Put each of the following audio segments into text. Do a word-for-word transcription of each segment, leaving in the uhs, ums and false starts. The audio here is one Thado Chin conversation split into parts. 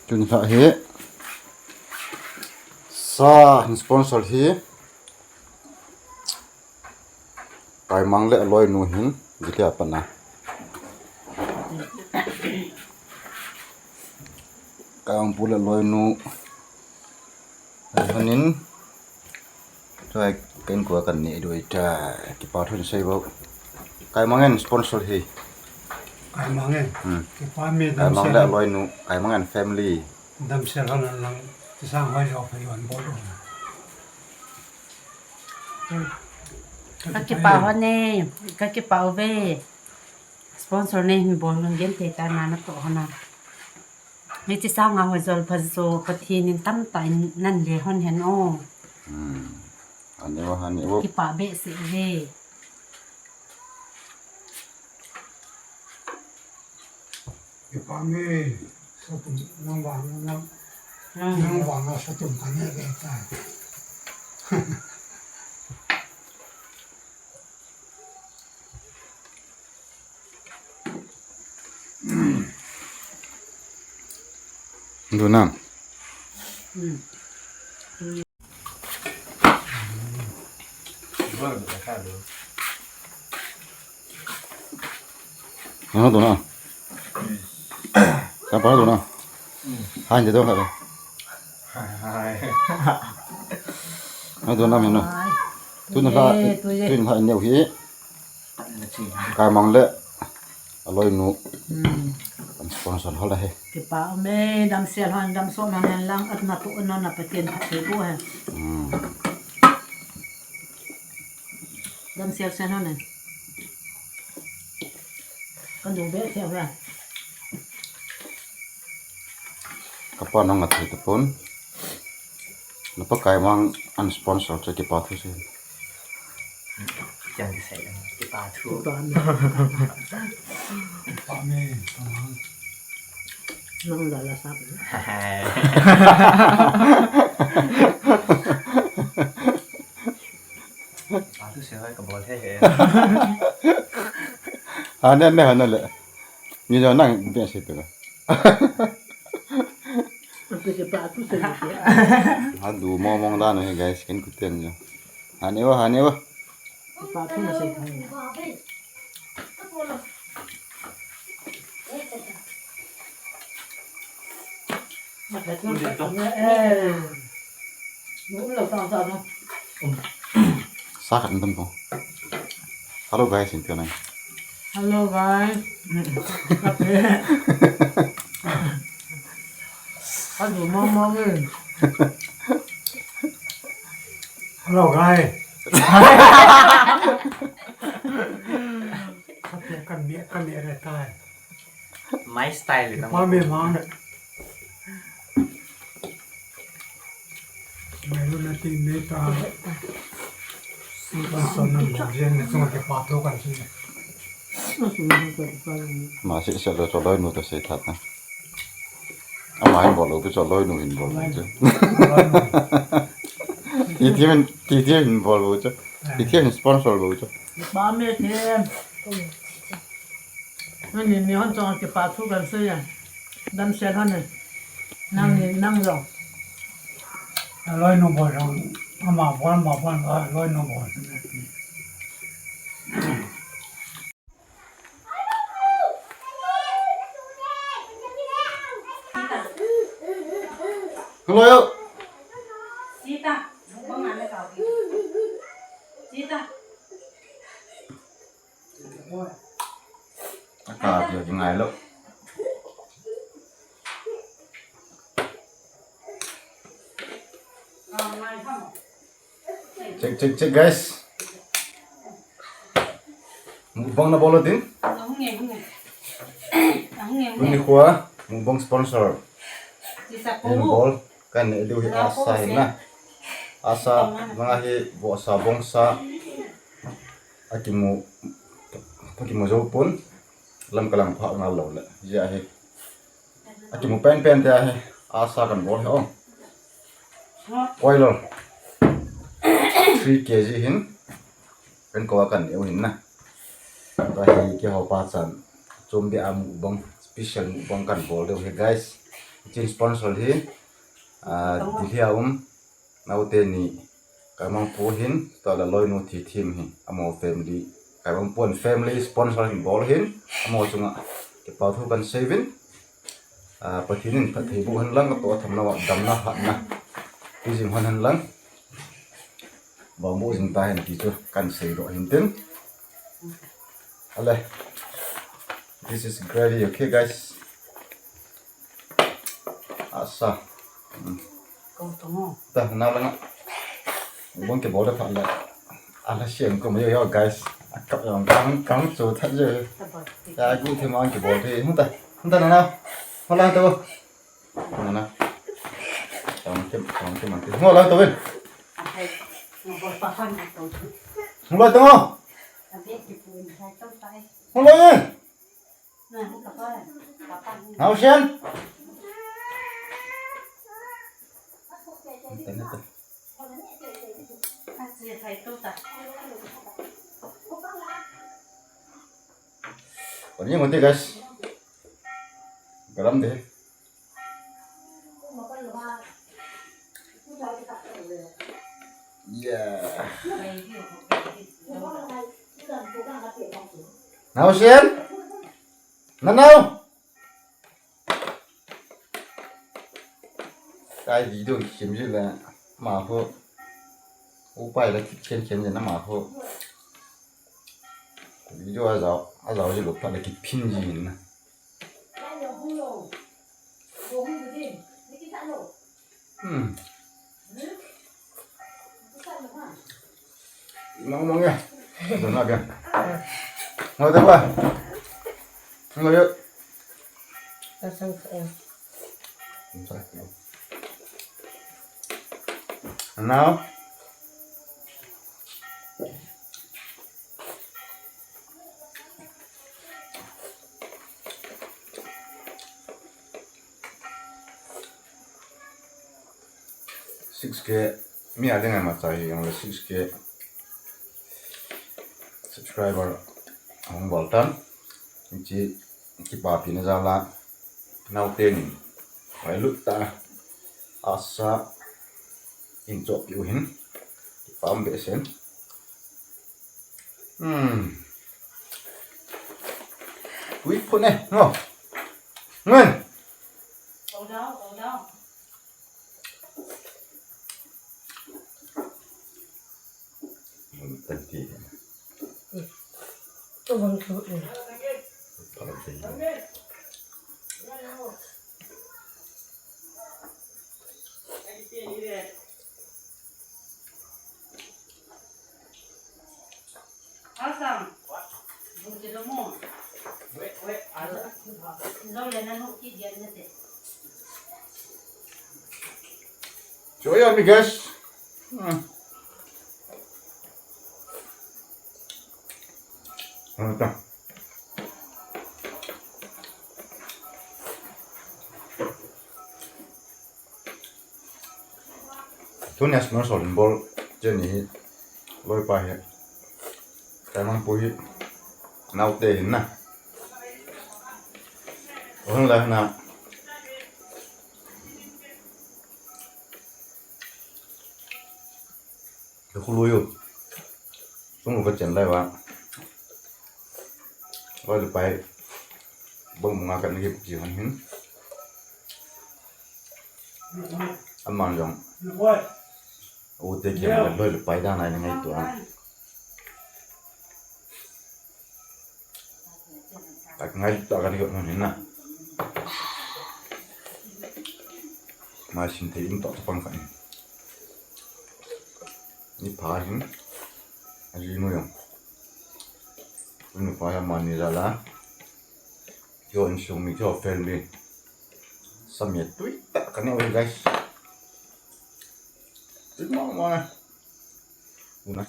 Tun hi sa hin sponsor hi Kaimang le aloinu hin jithei a pat na. Kaimang pu le aloinu. Ahilonin Tuai ken kua kan ni doi ta kipa thun sei bo. Kaimang in sponsor hi. Kaimang in. Hmm. Kipa mi Kaimang le damsel. Aloinu, Kaimang in family. Damsel hon lang tisang hoi jo pha yon bol. Ka kipa hon e, ka kipa uve. Sponsor nei hin bol nung gen te ta na na to hon a. Hiche sanga hoi jol pha jo Pathen in tamtah in nan le hon hen o. Hmm. Ani wa, ani wa. Kipa behseh e. Kipa me, satum nang vang nang, hmm, nang vang a satum ka ne be ta. Duna. Ano duna? Sapa duna? Hai, jadon hai. Ano duna mino? Tun ha, tun ha neu hi. Kaimang le aloinu. Hmm. Kan sponsor hol ahi. Kipa ume, damsel hon, damsel hon hen lang, at na tu non na Pathen pha thei bu he. Hmm. Damsel sel hon he. Kan du be thei he. Kapa nang athei tapon. Napa Kaimang an sponsor chu kipa thu sei. Chang kisei lang, kipa thu. Kipa me. Kipa me, Kaimang. Nang la la sa. Kipa thu sei hoi ka bol he he. Ha ne ne ha ne le. Ni jo nang be sei tu. Adu mong mong dan hi guys, ken kuten jo. Hane wa, hane wa. Sa khat dam ko. Hello guys, in tianai. Hello guys. Hello mama. Hello guys. Kami kami retai. My style. Kipa me mang. Mai lu na ti me ta. Kan son na mo jen ne sung kipa to kan si. Ma si se lo cho loi nu ta se that na. Ama hin bol lo cho loi nu hin bol lo cho. Ti ti min ti ti hin bol lo cho. Ti ti hin sponsor lo cho. Kipa me te. Nani ni hon chong kipa thu kan sei a. Damsel hon e. Nang ni nang jong. Aloinu bol jong. Ama bol, ama bol, aloinu bol. Hello yo. Sita, bang mana kau? Sita. Aka dia jingai lo. Check, check, check, guys. Mukbang na bol din. Tuni khua mukbang sponsor. Hin bol kan ne diu hi asa hin na. Asa manga hi vohsa bongsa. Akimu, akimu jou pon, lam kalang pha ngal lou le. Jia hi. Akimu pen pen te ahi, asa kan bol hi o. Oil three K G hin, kan ko kan neu hin na. Tua hi keiho pa chan, chom bia mukbang, special mukbang kan bol diu hi guys. Chin sponsor hi, ah, Delhi a um, naote ni, Kaimangpu hin, tua le loinu Thithem hi, amaho family, Kaimangpu and family sponsor hin bol hin, amaho chunga, kipa thu kan seiyuvin, ah, Pathen in phatthei boh hen lang, atoh tham nauva, damna hatna, pejing hen lang, vangboh jing tahen ti chu kan seidoh hin tin. Ale, this is gravy, okay, guys? Asa. Hmm. Kong tongo. Ta, na langa. Bong kibol da pha la. Ala siam ko mo yo, guys. Akap yang kang, kang chu that je. Ta bol. Ya, gu the mang kibol the. Hung ta. Hung ta na na. Hola to. Na na. Tong ke, tong ke man te. Hola to ven. Ahai. Ngo bol pa han to. Hola to. Abe ki pun hai to tai. Hola ven. Naosen. Ani mati guys. Garam de. Yeah. Naosen. Nanao. Kai video kikhem ji le, ama ho. Upai le kikhen khen ji na ama ho. Video ajao, ajao ji lou phat le kiphin ji na. Hmm. Mong mong ya. Dona bia. Ngau ta ba. Ngau yo. Ka sang ka em. Now. Six K, mi a ding a machai hi jong le six K subscriber ahung bol tan. Hiche kipapina jal a naote nin hoi lut ta a asa in chohpeh u hin kipa um behseh in. Hmm. Ui, phun e, ngo. Ngen. Joya mi guys. Hmm. Ano ta? Tunia sponsor in bol cheni hi loipa hi. Kaimangpu hi naote hin na. Hung lai na. Ka khului u. Sung u ka chen lai uva. Loi le pai. Bang munga kan ki ji han hin. Aman jong. U te ki loi le pai da nai ngaito a. Ka ngaito a ka ri ko na. Maisim thei in toh chapang khat in. Ni pha hin. Ajinu jong. Ni pha hin amani jal a. Keiho insung mi, keiho family. Samia tui tah ka neh uve guys. Tui mama. Una.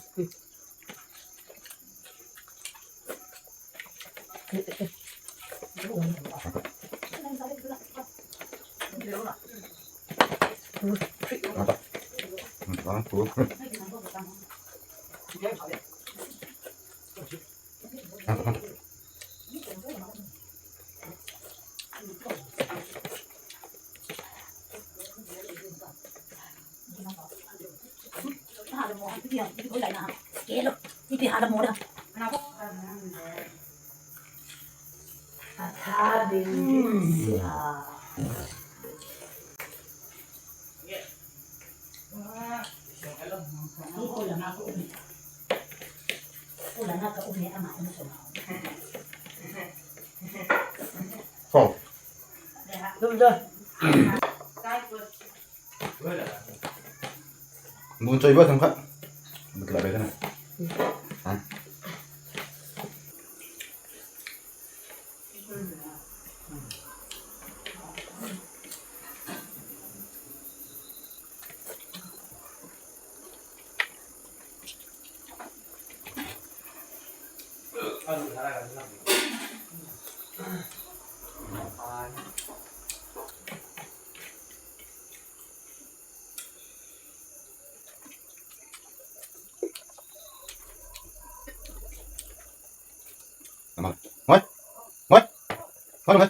Ipi ham, ipi koi lai na. Kelo. Ipi hala mo da. Atha ding. Sia. Ni ko la na ko umi. Ko la na ka umi ama umi so. Kong. Dum da. Mun choi ba thang khat. Bukla ba kana. Ha? Ngoi. Ngoi. Ngoi, ngoi.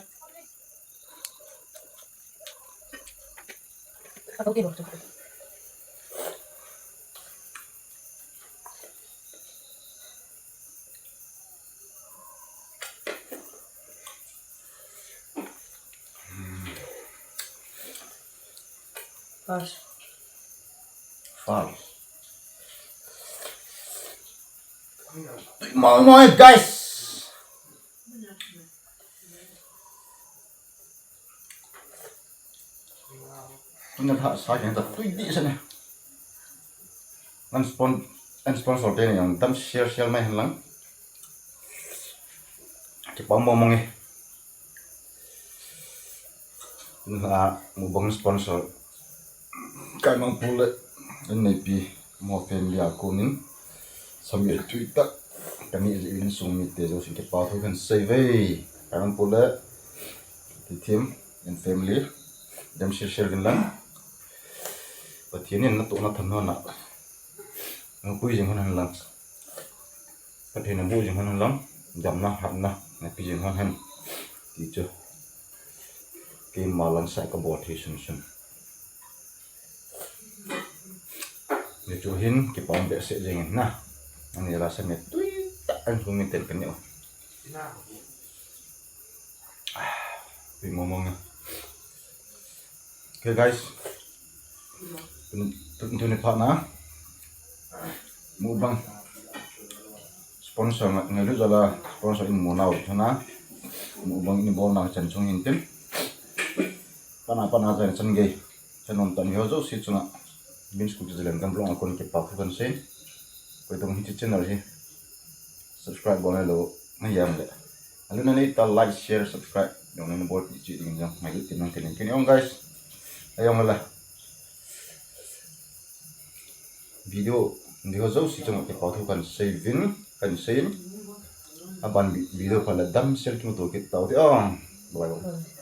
Fast. Fast. Mau, mau, guys. Tuna tha sa keng ta tui di sa ne. Ngan spon-, ngan sponsor te ne jong dam share share mai hen lang. Kipa mong mong e. Tuna mukbang sponsor. Kaimangpu le, in neipi, mo family a konin. Sami tui ta. Kani ji insung mite jouse kipa thu kahin sei ve. Kaimangpu le, Team and family, dam share share vin lang. Pathen in natohna thamna na, napui jing hon hen lang. Pathen in nabui jing hon hen lang. Damna, hatna, napui jing hon hen. Ti chu. Keima lang sa kabol thei sunsun. Hichu hin kipa um behseh jeng in na. Ani la sa me tui ta an hu mi ten kan neo. Tui mong mong na. Okay guys. Tun, tun, tuni phat na. Mukbang. Sponsor nga, nga lu jala sponsor in mo nau thana. Mukbang in bol na chan chung hin tin. Pana pana chan chan gei. Chan nom tan ho jouse chunga. Bin school te jalen kan blog a kon kipa thu kan sei. Koi tong hiche channel hi subscribe bol le lo na jam le. Alu na nei ta like, share, subscribe. Jong na bol ti chi ding jong. Mai lu tin nang ken ken ong guys. Ayong la. Video, video jouse chunga kipa thu kan sei vin, kan sei in. Aban vi-, video pha le dam share kimu to kit tau te ong. Bye bye.